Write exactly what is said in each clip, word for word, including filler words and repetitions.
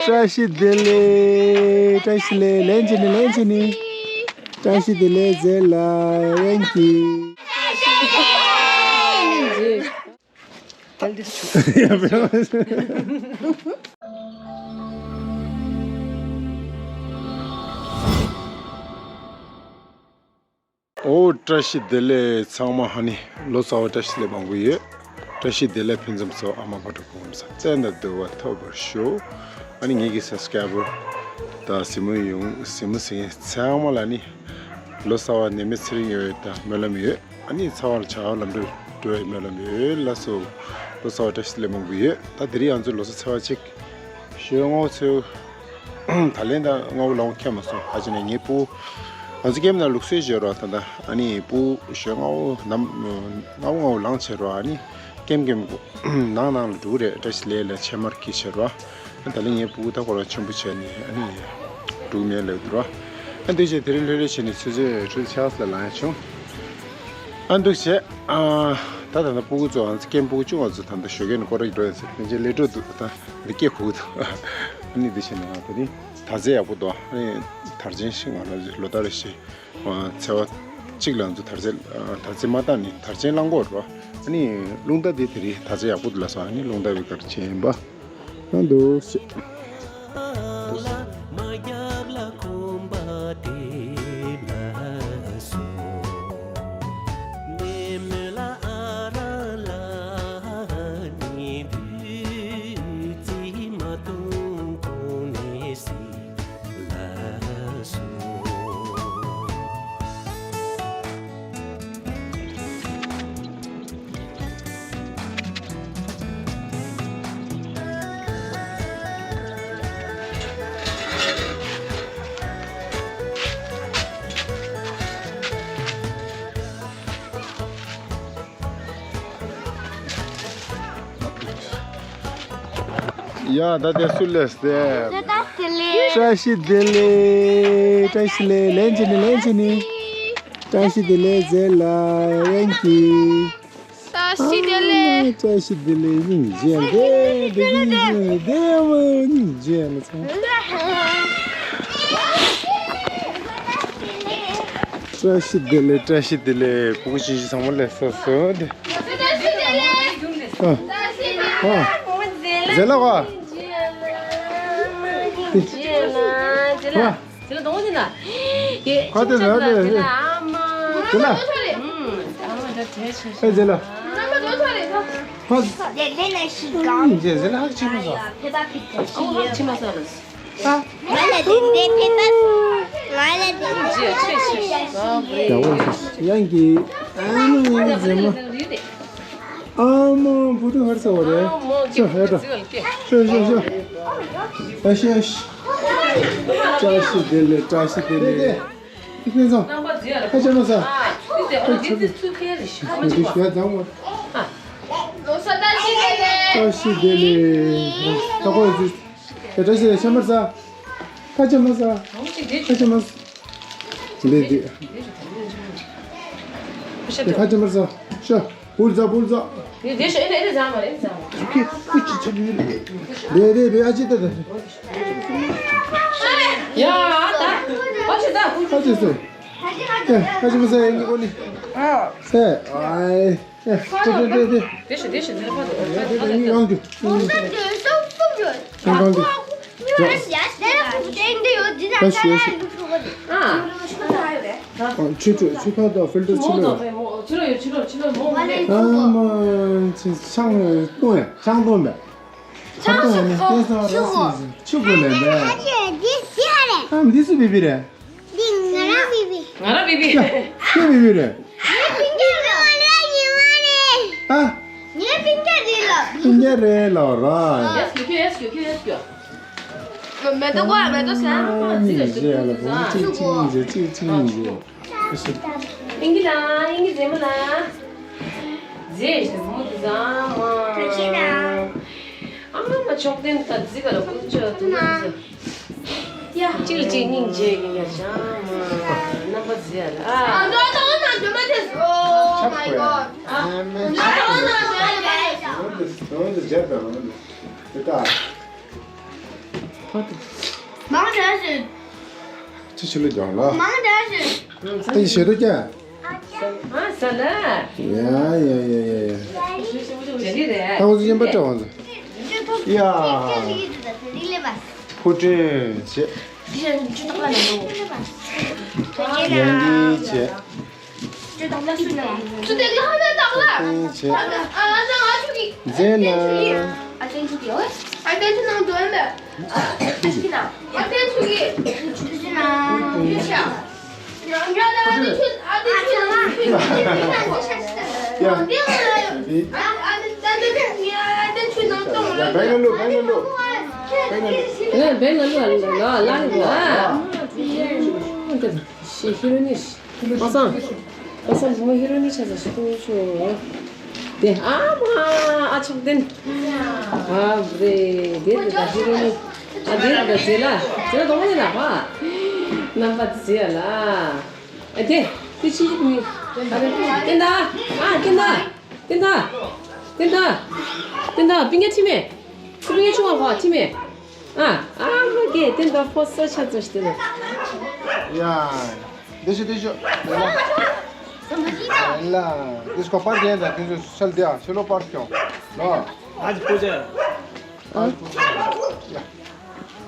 བཀྲ་ཤིས་བདེ་ལེགས། བཀྲ་ཤིས་བདེ་ལེགས། ལན་བྱིན་ནི། ལན་བྱིན་ནི། བཀྲ་ཤིས་བདེ་ལེགས་ཟེར་ལ་ཡང་གི། ཨོ། བཀྲ་ཤིས་བདེ་ལེགས་ཚང་མ། ཨ་ནི་ལོ་གསར་བ་བཀྲ་ཤིས་བདེ་ལེགས་མང་པོ་ཡོད། བཀྲ་ཤིས་བདེ་ལེགས་ཕུན་སུམ་ཚོགས། ཨ་མ་མཁའ་འགྲོ་སྐུ་ཁམས་བཟང་། བཙན་དང་འདུ་བ་ཐོབ་པར་ཤོག་ཨ་ནི་ངེད་ཀྱི་སབ་སི་ཀ་རའི་བར་དང་གཟིགས་མོ་ཡོང་། གཟིགས་མོ་གཟིགས་མཁན་ཚང་མ་ལ་ནི་ལོ་གསར་བ་ནད་མེད་ཚེ་རིང་ཡོང་བའི་དང་སྨོན་ལམ་ཡོད། ཨ་ནི་ཚེ་བ་ལ་བྱ་བ་ལམ་འགྲོ་འགྲོ་བའི་སྨོན་ལམ་ཡོད། ལགས་སོ། ལོ་གསར་བ་བཀྲ་ཤིས་བདེ་ལེགས་མང་པོ་ཡོད། ད་དེ་རིང་ང་ཚོ་ལོ་གསར་ཚེས་པ་གཅིག་ཞོགས་སྔ་པོ་ཚོས། ད་ལན་ད་སྔ་པོ་ལངས་ཁྱོན་མ་སོང་། ཧ་ཅང་ནས་ངའི་སྤུ་གུ། ང་ཚོ་ཀེམ་ནང་ལུགས་སྲོལ་བྱེད་རོགས། ད་ད་ཨ་ནི་སྤུ་གུ་ཞོགས་སྔ་པོ་ནམ་སྔ་པོ་སྔ་པོ་ལངས་བྱེད་རོགས། ཨ་ནི་ཀེམ་ཀེམ་ནང་ནང་ལ་འགྲོ་གི་རེད། བཀྲ་ཤིས་བདེ་ལེགས་ལ་ཕྱེ་མར་གྱིས་བྱེད་རོགས། ད་ལན་ངའི་སྤུ་གུ་ད་ཁོ་རང་ཆེན་པོ་བྱས་ནས་ཨ་ནི་འགྲོ་མེད་ལབ་འདུག་རོགས། ཨ་འདུག་བྱས་དེ་རིང་ལྷོད་ལྷོད་བྱས་ནས་ཆུ་ཚོད་ཆུ་ཚོད་ཕྱེད་ཀ་ལ་ལངས་ཡ་བྱུང་། ཨ་འདུག་བྱས། ཨ་ད་ད་ད་སྤུ་གུ་ཚོ་ང་ཚོ་ཀེམ་སྤུ་གུ་བཅུ་ང་ཚོ་ད་ད་ཞོགས་ཀས་ནས་སྐོར་ར་འགྲོ་ཡ་ཟེར། ཕན་ཆད་ལས་འགྲོ་འདུག་ད། འདི་སྐད་གོ་གི་འདུག་ཨ་ནི་འདི་བྱས་ནས་ང་དེ་རིང་དར་རྩེ་ཡག་པོ་འདུག་ཨ་ནི་དར་ཆེན་ཞིག་ང་ལ་ལོ་ལྟར་རེ་བཞིན་ཚེས་པ་གཅིག་ལ་ང་ཚོ་དར་རྩེ། དར་རྩེ་མ་བཏང་ནི་དར་ཆེན་གླང་གོག་རེད་པ། ཨ་ནི་རླུང་རྟ་འདི་དེ་རིང་དར་རྩེ་ཡག་པོ་འདུག་ལབ་སོང་། ཨ་ནི་རླུང་རྟ་བའི་གར་ཆེན་པ་ཨ་འདུག་ཟེར། ཡ་ད་དེ་སུ་ལས་སེ། བཀྲ་ཤིས་བདེ་ལེགས། བཀྲ་ཤིས་བདེ་ལེགས། ལན་བྱིན་ནི། ལན་བྱིན་ནི། བཀྲ་ཤིས་བདེ་ལེགས་ཟེར་ལ་ཡང་གི། བཀྲ་ཤིས་བདེ་ལེགས། བཀྲ་ཤིས་བདེ་ལེགས། སྙིང་རྗེ་ལ་བདེ་བདེ་སྙིང་རྗེ་ལ་བདེ་མོ་སྙིང་རྗེ་ལ་ཚང་། བཀྲ་ཤིས་བདེ་ལེགས། བཀྲ་ཤིས་བདེ་ལེགས། སྤུ་གུ་ཆུང་ཆུང་ཚང་མ་ལ་སོ་སོ་དེ། ཨ། ཨ། ཟེ་ལ་བ། ཨ། ཁ་དེ་ཟེ་ལ། ཟེ་ལ། ཨེ་ཟེ་ལ། ཧ། ཟེ་ལ་ཧ་ཅི་མ་ཟ། ཧ་ཅི་མ་ཟ་ལ། ཡང་གི། ཨ་མ་ཡང་གི་ཟེ་མ། ཨ་མ་བུ་ཕྲུག་ཧར་ས་བ་རེད། ཤོ་ཧེ་ཏོ། ཤོ་ཤོ་ཤོ། ཨ་ཤ་ཤ། བཀྲ་ཤིས་བདེ་ལེགས། བཀྲ་ཤིས་བདེ་ལེགས། ཨི་ཕན་སོང་། ཁ་ཆེ་མ་ས། ཁ་ཆེ་མ་ས། བཀྲ་ཤིས་བདེ་ལེགས། ད་ཁོ་ཡོད་ཚུལ། བཀྲ་ཤིས་བདེ་ལེགས། ཤ་མར་ས། ཁ་ཆེ་མ་ས། ཁ་ཆེ་མ་ས། འདི་འདི། ཁ་ཆེ་མར་ས། ཤ། བུལ་ཛ་བུལ་ཛ། འདི་འདི་ཤ་ཨེ་འདི་ཨེ་འདི་ཛ་མ་རེད་ཛ་མ། ཁི་ཁི་ཅི་ཆ་ལུས་རེད། རེད་རེད་རེད། ཨ་ཅི་ད་ད། ཡ་ད། ཨ་ཅི་ད། ཨ་ཅི་སོ། ཨེ་ཁ་ཆེ་མ་ས་ཡ་ངི་གོ་ནི། ཨ། ཨེ་ཨའི། ཨེ་ཏེ་ཏེ་ཏེ་ཏེ། དེ་ཤི་དེ་ཤི་དེ་ལ་ཕ་དེ། ཡ་དེ་དེ་ངི་ཡང་གི། ཁྱེད་རང་གི། ད་ཤི་ཤི། ཨ། ཨ། ཆུ་ཆུ་ཆུ་ཁ་དང་ཕིལ་ཏར་ཆུ་ལོ། ཕྱི་ལོགས་ཡོད། ཕྱི་ལོགས་ཕྱི་ལོགས་མོ་མོ་ལས། ཨ་མ་ཆང་བཏུང་ཡ། ཆང་བཏུང་མེད། ཆང་བཏུང་ཡ་ནི་ཏེ་ས་ར་སི་ཆུ་གོ་ལས་མེད། ཨ་འདི་སུ་བི་བི་རེད། འདི་ང་རང་བི་བི། ང་རང་བི་བི། ཡ། ཁྱོད་བི་བི་རེད། ངའི་སྤུན་ཀྱག་རེད་ལ། ཨ། ངའི་སྤུན་ཀྱག་རེད་ལ། སྤུན་ཀྱག་རེད་ལ་ར། ཡེས་ཀྱོ་ཡེས་ཀྱོ་ཡེས་ཀྱོ། མེ་ཏོག་གོ་མེ་ཏོག་ཟ། ཨ་མི་ཟེར་ལ་བུ་གཅིག་གཅིག་གཉིས་ཟེར། གཅིག་གཅིག་གཉིས་ཟེར། ཨིན་གི་ལ་ཨིན་གི་ཟེར་མ་ལ། ཟེར་ཞིག་མོ་དུ་ཟ་མ། ཨ་མ་ཆོག་ཏན་ད་ཟི་ག་ལ་ཀུན་ཆོ་དུ་ཟ། ཡ། གཅིག་ལ་གཅིག་སྙིང་རྗེ་ཡིན་ཡ་ཅང་མ། རྣམ་པ་ཟེར་ལ། ཨ། Oh my god. ཨ་མ་ཆགས་པ་ཡ། འོན་ཏེ་འོན་ཏེ་རྒྱབ་དང་འོན་ཏེ་དེ་ལྟ། མང་དྲགས་ཤིག་ཅི་ཕྱི་ལོ་རྒྱག་ལ། མང་དྲགས་ཤིག་ཨ་ཡི་ཞེ་དོ་ཀྱ། ཨ་ས་ལ། ཡ་ཡ་ཡ་ཡ་ཡ། ད་འོ་ཚོ་ཡན་པ་སྤྲད་འོང་ཚོ། ཡ། ཕུ་དྲེན་བྱེད། ཡང་གི་བྱེད། ཚུར་དེ་ལ་ཧ་ལས་དང་ལ། ཨ་ལ་ང་ཆུ་གི་མཛེས་ན། ཨ་ཏན་ཆུ་གི་ཨོ། ཨ་ཏན་ཆུ་ནང་དུ་ཨན་པ། ཨ་ཏན་ཆུ་གི་ཨ་ཏན་ཆུ་གི་ཡུ་ཆ། ཡང་ཡང་ལ་ཨ་ཏན་ཆུ་ཨ་ཏན་ཆུ་ནང་དུ་ཡང་འདི་ལ་ཡོད། ཨ་ཨ་ཏན་ཨ་ཏན་ཆུ་ནང་དུ་ཡ་བེ་ལ་ལུ་བེ་ལ་ལུ། བེ་ལ་ལུ་ལ་ལ་ལ་ལ་ལ། ཤི་ཤི་རུ་ནི། ཨ་སང་། ཨ་སང་བུ་མོ་ཧི་རོ་ནི་ཆ་ཚ་ཤི་ཏུ་ཆུ། དེ་ཨ་མ་ཨ་ཆོག་དེན། ཨ་བྲེ་དེ་དེ་ད་ཧི་རོ་ནི། ཨ་དེ་དེ་ད་ཟེ་ལ་ཟེ་ལ་དོང་ནི་ལ་བ། རྣམ་པ་ཟེ་ལ། ཨ་དེ་དེ་ཆི་ཅིག་མི། ཨ་དེ་དེ་ད་ཨ་དེ་ད་དེ་ད་དེ་ད་དེ་ད་པི་ཉ་ཁྲི་མེ། པི་ཉ་ཆུང་བ་བ་ཁྲི་མེ། ཨ་ཨ་མ་གེ་དེ་ད་ཕོ་ས་ཆ་ཚ་ཤི་དེ་ལ། ཡ། དེ་ཤོད་དེ་ཤོད། ལ། དེ་སྐོར་པར་རྒྱན་དང་དེ་ཚོ་ཤལ་དེ་ཨ་ཤེ་ལོ་པར་སྐྱོང་། ལོ། ཨ་ཅི་པོ་ཅེ། ཨ་ཅི་པོ་ཅེ། ཡ།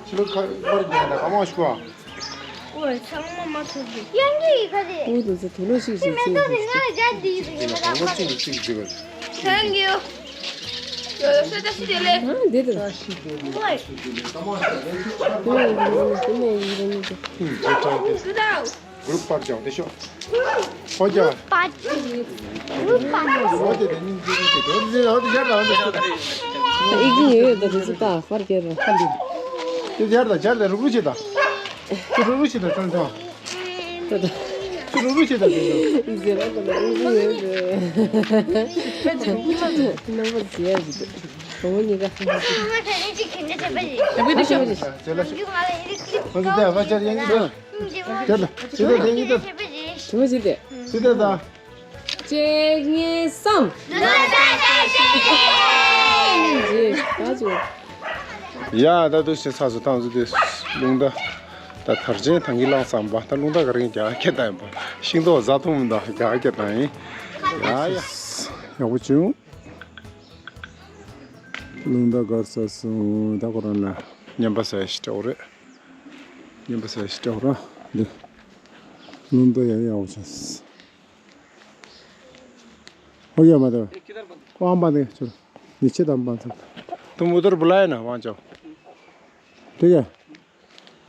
ཤེ་ལོ་ཁ་པར་རྒྱན་དང་ག་མ་ཤུ་ཨ། ཨོ་ཚང་མ་མ་ཐུབ་གི། ཡང་གི་ཡི་ག་དེ། ཨོ་དེ་ཚོ་དུ་ལོ་ཞིག་ཞིག་ཅི་མེ་ཏོག་དེ་ང་ལ་རྒྱ་འདི་ཡི་གི་ཡིན་པ་དང་མ། Thank you. ཡོ་ཡོ་སེ་ད་ཤི་དེ་ལེ། ཨ་འདི་དེ། ཨོ་ཡི་གི་ཡིན་པ་དེ། Good job. དེ་ཤོག་ཨོ་ཅག་ཨོ་ཅག་དེ་ནི་འདི་ནི་དེ་དེ་ཨོ་ཅག་ཡར་ལ་འོང་དེ་ཤོག་ཨི་ཀི་ཡོད་ཡོད་དེ་དེ་ཚོ་ད་ཧྥར་ཀེ་ར་ཧ་འདི་དེ་ཡར་ལ་ཡར་ལ་རུག་རུག་བྱེད་ད། དེ་རུག་རུག་བྱེད་ད་ཚང་ཚང་། དེ་རུག་རུག་བྱེད་ད་དེ་ཚོ། ཨི་ཟེར་བ་དེ་ལ་ཨི་ཀི་ཡོད་དེ། རྣམ་པ་ཟེར་ཡ་ཟེར་དེ། གྲོགས་མོ་གཉིས་ཀ་ཧ་ཧ་ཟེར། དེ་ལ་ཁོ་ཚོ་དེ་ཧྥར་ཀེ་ར་ཡང་གི་དེ། དེ་ལ་དེ་ལ་དེ་གཉིས་དེ། ཞུ་བ་ཞིག་དེ། དེ་ལ་ད། གཅིག་གཉིས་གསུམ། ཡ་ད་དུ་ཞིག་ཚགས་སུ་བཏང་སུ་དེ་རླུང་རྟ། ད་དར་ཆེན་ཐང་གི་ལངས་བསམ་པ་ད་རླུང་རྟ་ག་རེ་རྒྱ་སྐད་བཏང་ཡིན་པ། ཤིང་ཏོག་བཟའ་འཐུང་མི་འདུག་རྒྱ་སྐད་བཏང་ཡིན། ཡ་ཡ། ཡག་པོ་བྱུང་། རླུང་རྟ་གར་ས་སོང་། ད་ཁོ་རང་ལ་ཉན་པ་ཟ་ཡ་ཞིག་སྤྲད་འོ་རེད། ཉན་པ་ཟ་ཞིག་སྤྲད་ར། འདི། རླུང་རྟ་ཡང་ཡག་པོ་བྱུང་། ཧོ་ཡ་མ་དེ། ཁོ་ཨམ་པ་དེ་ཆུ། ཉི་ཆེ་དམ་པ་ཚོ། तुम उधर बुलाए ना, वहाँ जाओ। ठीक है।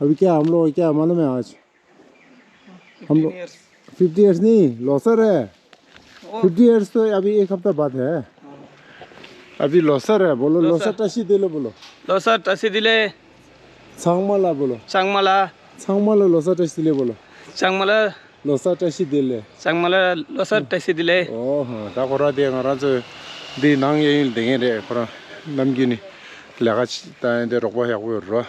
अभी क्या हम लोग क्या मालूम है आज? हम लोग फिफ्टी ईयर्स नहीं, लोसर है। फिफ्टी ईयर्स तो अभी एक हफ्ता बाद है। अभी लोसर है, बोलो, लोसर। लोसर टसी दिले बोलो। लोसर टसी दिले। चांगमाला बोलो। चांगमाला। चांगमाला लोसर टसी दिले बोलो। चांगमाला। लोसर टसी दिले। चांगमाला लोसर टसी दिले। ཨོ་ཧོ། ད་ཁོ་ར་དེ་ང་རང་ཚོ་འདི་ནང་གཡས་གཡོན་དེ་ངེས་རེད། ཁོ་རང་ནམ་རྒྱུན་ནི་ལས་ཀ་ཅི་ད་ཡིན་དེ་རོགས་པ་ཡག་པོ་ཡོད་རོ།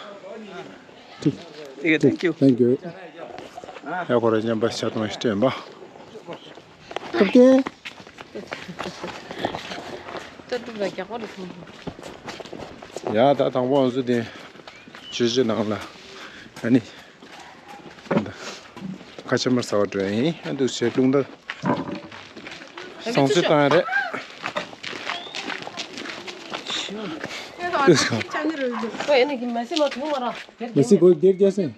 ཐེང་ཀྱུ། ཐེང་ཀྱུ། ཡ་ཁོ་ར་ཉན་པ་ཤ་སྟོང་ཞིག་སྤྲད་པ། ཨོ་ཀེ། ལྟ་གྲུབ་ལ་རྒྱག་པ་རེད་སོང་། ཡ་ད་དང་པོ་ང་ཚོ་དེ་ཇོ་ཇོ་ནང་ལ་ཨ་ནི་ཁ་ཆེ་མར་ཟ་བ་འགྲོ་ཡིན། ཨ་འདུག་བྱས་རླུང་རྟ་བཟང་ཚུལ་བཏང་ཡ་རེད། ཨོ་ཨ་ནི་གི་མ་སི་མ་ཐུང་མ་ར། མ་སི་གོ་སྒེར་རྒྱ་སེ།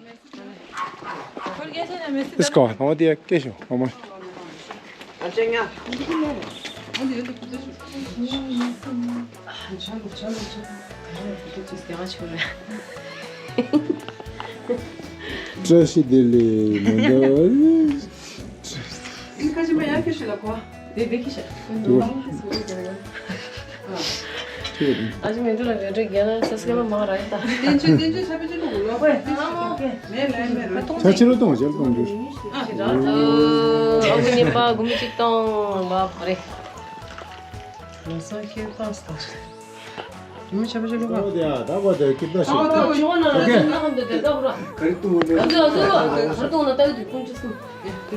Let's go. ཨོ་དེ་ཡ་སྐད་ཤོག་ཨོ་མ། བཀྲ་ཤིས་བདེ་ལེགས་མི་འདུག་ཁ་ཆེ་མ་ཡང་ཁྱོད་ཤི་ལ་གོ། དེ་དེ་ཁྱི་ཤ། ཨ་ཅེ་མེ་དུ་ལ་རེ་འདྲ་རྒྱ་ན་ས་སྐད་མ་མང་ར་ཡིན་ད། བསྟན་ཆོས་བསྟན་ཆོས་ཆ་པེ་ཆ་ལུ་གུ་ལོ་པེ། མེ་ལེ་མེ་ལེ། ཆ་ཆི་ལོ་གཏོང་ཆ་ལོ་གཏོང་རྒྱུ། ཨ་ཅེ་ར་ཚོ། ཨ་ཅེ་ཉིན་པ་དགུ་མི་གཅིག་གཏོང་བ་རེད། ལོ་སོ་ཁྱེད་བཏང་སྟངས། མི་ཆ་པེ་ཆ་ལུ་གུ། ད་བ་དེ་ཀི་ད་ཤི། ད་བ་ད་བ་ཆུང་ན་ན་ན་ཧམ་དེ་དེ་ད་བུ་ར། ག་རེ་གཏོང་བ་ད་ད་ད་ད་ད་ག་རེ་གཏོང་ན་ད་ཡོད་དུ་ཀུན་ཅི་སུ།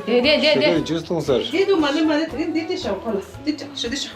དེ་དེ་དེ་དེ། ཇུས་གཏོང་ཟེར། དེ་དུ་མ་ལེ་མ་ལེ་དེ་འདི་དེ་ཤོག་ཁོ་ལ་དེ་ཅག་ཤོ་དེ་ཤོ།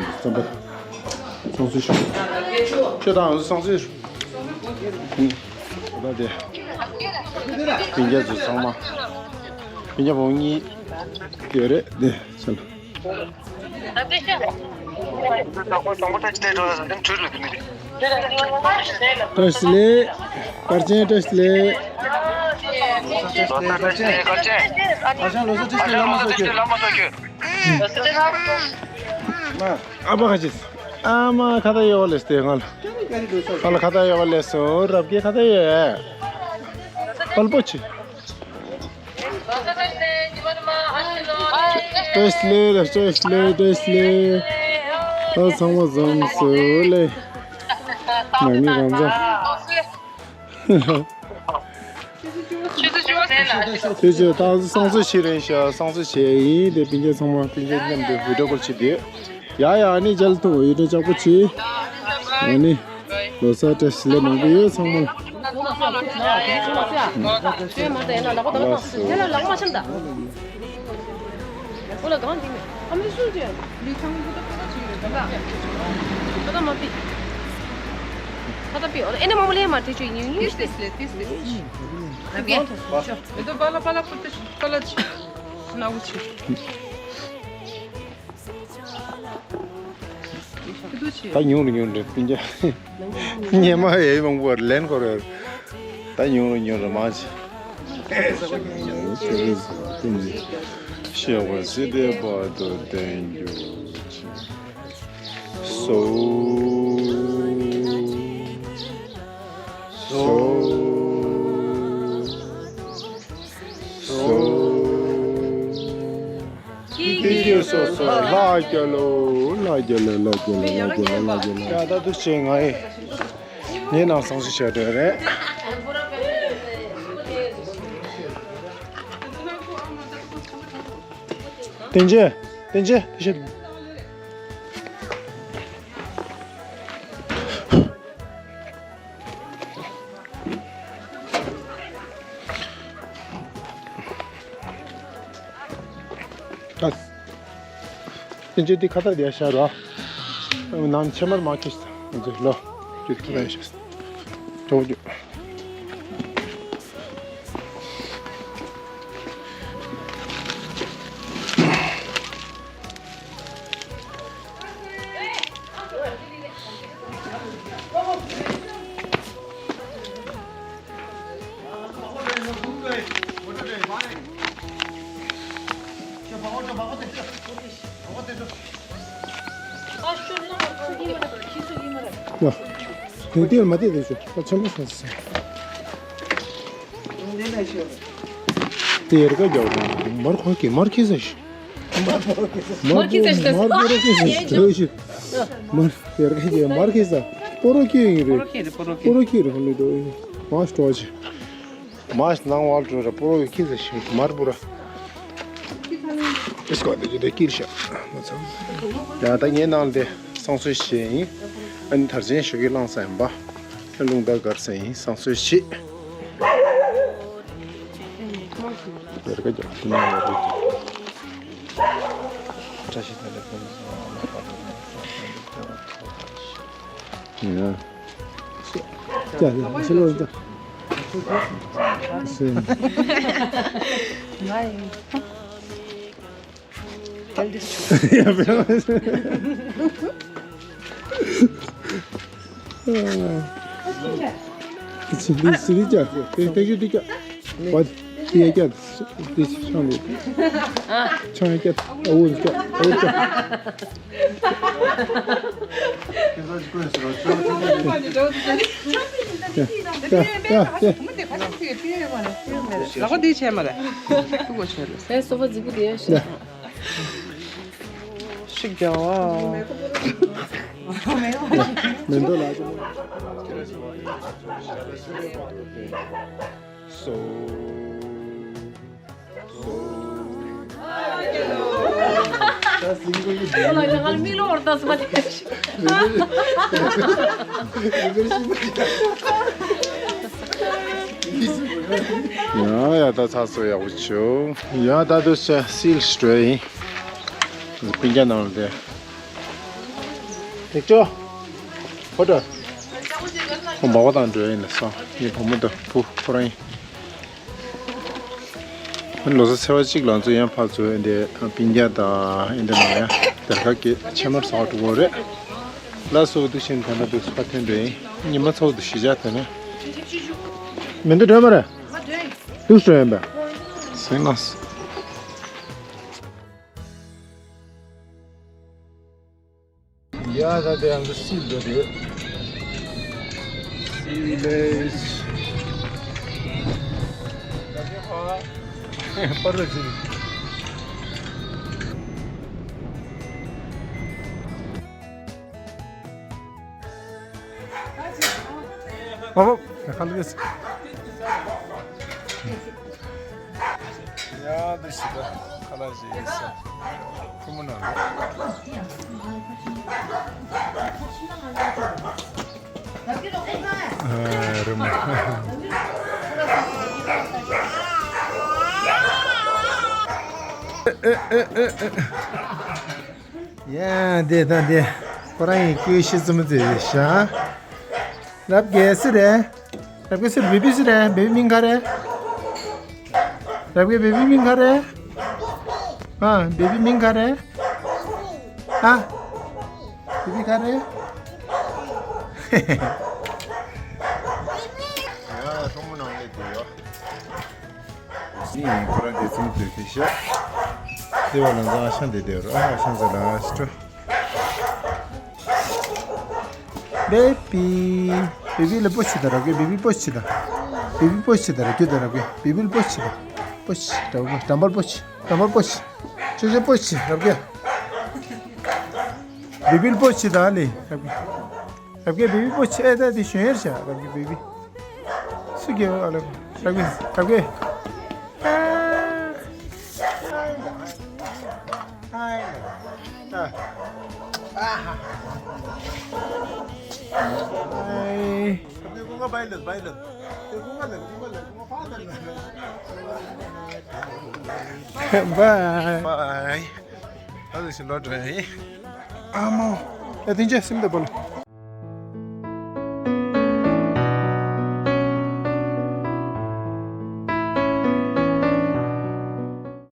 ཡིན་བསམ་པ། སང་སོ་ཞུ། ཁྱོད་དང་སང་སོ་ཞུ། ད་དེ། སྤུན་ཀྱག་ཚོ་ཚང་མ། སྤུན་ཀྱག་བུ་མོ་གཉིས་ཡོད་རེད་དེ་ཚོ་ལ། བཀྲ་ཤིས་བདེ་ལེགས། བཀའ་དྲིན་བཀྲ་ཤིས་བདེ་ལེགས། ཨ་ཞང་ལོ་གསར་བཀྲ་ཤིས་བདེ་ལེགས། ལྷ་མོ་སོགས་ཁྱོད། ཨ་ཕ་ཁ་ཅིག་ཨ་མ་ཁ་ཏ་ཡོ་ལེ་སྟེ་ང་ལ། ང་ལ་ཁ་ཏ་ཡོ་ལེ་སོ་རབ་ཀྱི་ཁ་ཏ་ཡོ། དཔལ་པོ་ཆེ། བཀྲ་ཤིས་བདེ་ལེགས། བཀྲ་ཤིས་བདེ་ལེགས། བཀྲ་ཤིས་བདེ་ལེགས། ད་ཚང་མ་འཛོམས་སོང་ལེ། ང་མི་རང་ཚོ། ཆུ་ཚོད་བཅུ་པ་ཟིན་ལ། ཆུ་ཚོད་ད་སང་སོ་ཞིག་རེད་ཤག་སང་སོ་ཞིག་ཡིན་དེ་སྤུན་ཀྱག་ཚང་མ་སྤུན་ཀྱག་མཉམ་དུ་བི་ཌིའོ་ཀོལ་བྱེད་དེ། ཡ་ཡ་ཨ་ནི་མཇལ་ཐུབ་ཡོད་དྲན་ལྕགས་པོ་བྱེད། ཨ་ནི། ལོ་གསར་བཀྲ་ཤིས་བདེ་ལེགས་མང་པོ་ཡོད་ཚང་མ། ལགས་སོ། ཁ་ཏ་མ་པི། ཁ་ཏ་པི་ཨོ་ཨེ་ནི་མ་མོ་ལེ་མ་ཏི་ཆུ་ཉུང་ཉུང་ཤི་ཏི་སི་ལེ་ཏི་སི་ལེ། ཨ་གེ། ཨེ་ཏོ་པ་ལ་པ་ལ་པུ་ཏི་པ་ལ་ཆི། ན་བུ་ཆི། ད་ཉུང་རུ་ཉུང་རུ་སྤུན་ཀྱག་སྙེ་མ་ཡེ་མང་པོ་ལེན་གོ་རེ། ད་ཉུང་རུ་ཉུང་རུ་མ་ཆེ། ཤེས་པ་སྲིད་པའི་བར་དུ་བརྟན་གྱུར་ཅིག་སོ། སོ། སོ། ཀི་ཀི་སོ་སོ་ལྷ་རྒྱལ་ལོ། ལྷ་རྒྱལ་ལོ། ལྷ་རྒྱལ་ལོ། ལྷ་རྒྱལ་ལོ། ལྷ་རྒྱལ་ལོ། ཡ་ད་འདུག་བྱས་ང་ཡི་ངའི་ནང་སང་སོ་བྱ་འདོད་རེད། བསྟན་ཆེ། བསྟན་ཆེ། བསྟན་ཆེ། ཨ། སྤུན་ཀྱག་འདི་ཁ་བཏགས་འདི་བཞག་རོགས། ནང་ཕྱེ་མར་མ་ཁྱེར་ས། ང་ཚོ་ལོ། ཁྱོད་ཁ་བཏགས་བཞག་ས། གྲོགས་ཀྱི། ཡ། དེ་དེར་མ་བལྟས་དེ་ཤོད། ད་ཆེན་པོ་སོང་ཟེར། དེ་ཡར་ཀ་རྒྱག་དང་མར་ཁོ་ཀི་མར་ཁེ་ས་ཤི། མར་ཁེ་ས་ཤི། མར་པོ་རོ་ཁེ་ས་ཤི། དེ་ཤི། མར་ཡར་ཀ་རྒྱག་མར་ཁེ་ས། པོ་རོ་ཁེ་ཡིན་རེད། པོ་རོ་ཁེ་རེད་ཧ་ལུ་དོ། མ་སྤྲོ་ཆེ། མ་ནང་བར་འགྲོ་ར་པོ་རོ་ཁེ་ས་ཤི་མར་པོ་ར། ཨིས་ཀོ་དེ་ཇི་དེ་ཀིར་ཤ། མ་ཚང་། ཡ་ད་ངའི་ནང་དེ་སང་སོ་བྱས་ཡིན། ཨ་ནི་དར་ཆེན་ཞོགས་ཀྱི་བླངས་ས་ཡིན་པ། ཨ་རླུང་རྟ་གར་ས་ཡིན་སང་སོ་བྱས། ཡར་ཀ་རྒྱག་དེ་ནས་ཡར་ཀ་རྒྱག་བཀྲ་ཤིས་བདེ་ལེགས། ཡ། ཅ་ཅ་ཕྱི་ལོགས་ཅ། སེམས། སི་རི་ཅ། ཏེ་ཏེ་ཞུ་ཏེ་ཅ། བ། ཏེ་ཡ་ཅ། ཏེ་ཆང་ལེ། ཆང་ཡ་ཅ། ཨ་འུ་ཅ། ཨ་འུ་ཅ། ཡ་ཡ་ཡ། ལག་པ་འདི་བྱས་མ་རེད། ཐུག་པ་བྱས་རེད། སའི་སོ་པ་རྫིག་པོ་དེ་ཡ་ཞིག་ཡ། ཤིག་རྒྱག་པ། མེ་མདོ་ལ། སོ། སོ། ཡ་ཡ། ད་ཚ་སོ་ཡག་པོ་བྱོས། ཡ་ད་དུ་ཆ་སིལ་སྤྲོད་ཡིན། སྤུན་ཀྱག་ནང་ལ་དེ། ཐེག་ཆོ། ཧོ་ད། ཁོ་མ་བ་དང་འགྲོ་ཡིན་ལ་སོང་། ངའི་བུ་མོ་དང་བུ་ཁོ་རང་ཡིན། ལོ་གསར་ཚེས་པ་གཅིག་ལ་ང་ཚོ་ཡང་ཕར་ཚུར་ཨེ་འདྲའི་སྤུན་ཀྱག་དང་ཨེ་འདྲ་ནང་ཡང་སྡེར་ཁ་སྐྱེལ་ཕྱེ་མར་ཟ་བར་འགྲོ་གི་རེད། ལ་སོ་དུ་ཤིན་ད་ན་དུ་སུ་ཁ་ཐོན་འདྲ་ཡིན། ཉི་མ་ཚོགས་དུ་ཞི་བྱ་དེ་ནས། མི་འདུག་འགྲོ་མ་རེད། དུ་སོ་ཡིན་པ། སེང་ལ། ཡ་ད་དེ་ཡང་འདི་སིལ་འགྲོ་དེ། སིལ་ལེ། ད་དེ་ཧ། པར་ར་ཅི། ཨོ། ཧ་ལུ་ཡེས། ཡ་འདི་ཞིག་ད་ཁ་ལག་ཞིག་ཡིན་ས། ཁུ་མོ་ན། ཨ་རི་མོ། ཨེ་ཨེ་ཨེ་ཨེ། ཡ་འདི་ད་འདི། ཁོ་རང་ཡི་ཀུའི་ཤི་ཙམ་ཙེ་ཤ། རབ་རྒྱས་སི་རེད། རབ་རྒྱས་སི་རེད། བེ་བི་སི་རེད། བེ་བི་མིང་ག་རེད། རབ་རྒྱས་བེ་བི་མིང་ག་རེད། ཨ་བེ་བི་མིང་ག་རེད། ཨ་བེ་བི་ག་རེད། ཡ་གྲོགས་མོ་ནང་ལས་དེ་ཡོད། ཡིན། ཁོ་རང་དེ་ཚོ་འདུག་དེ་ཤ། དེ་བ་ལ་ང་ཨ་ཤང་དེ་དེ་རུ་ཨ་ཤང་ཟེར་ལ་ཤི་ཏོ། བེ་བི། བེ་བི་ལ་པོ་ཆི་ད་ར་གེ། བེ་བི་པོ་ཆི་ད། བེ་བི་པོ་ཆི་ད་ར་གེ་ད་ར་གེ། བེ་བི་ལ་པོ་ཆི་ད། པོ་ཆི་ད་ར་གེ། དམ་པར་པོ་ཆི། དམ་པར་པོ་ཆི། ཅོ་ཅོ་པོ་ཆི་ར་གེ། བེ་བི་ལ་པོ་ཆི་ད་ལེ། ར་གེ། རབ་རྒྱས་བེ་བི་པོ་ཆེ་ཨེ་ད་དེ་ཞོན་ཡར་བྱ། རབ་རྒྱས་བེ་བི། སུ་རྒྱལ་བ་ཨ་ལ། རབ་རྒྱས། རབ་རྒྱས། ཧའི། ཨ་ཧ། ཧའི། བའི། བའི། ཨ་ལ་ཞིག་ལོ་དྲན་ཡིན། ཨ་མོ། ཨ་དེ་འཇའ་སིམ་ད་པོ་ལ།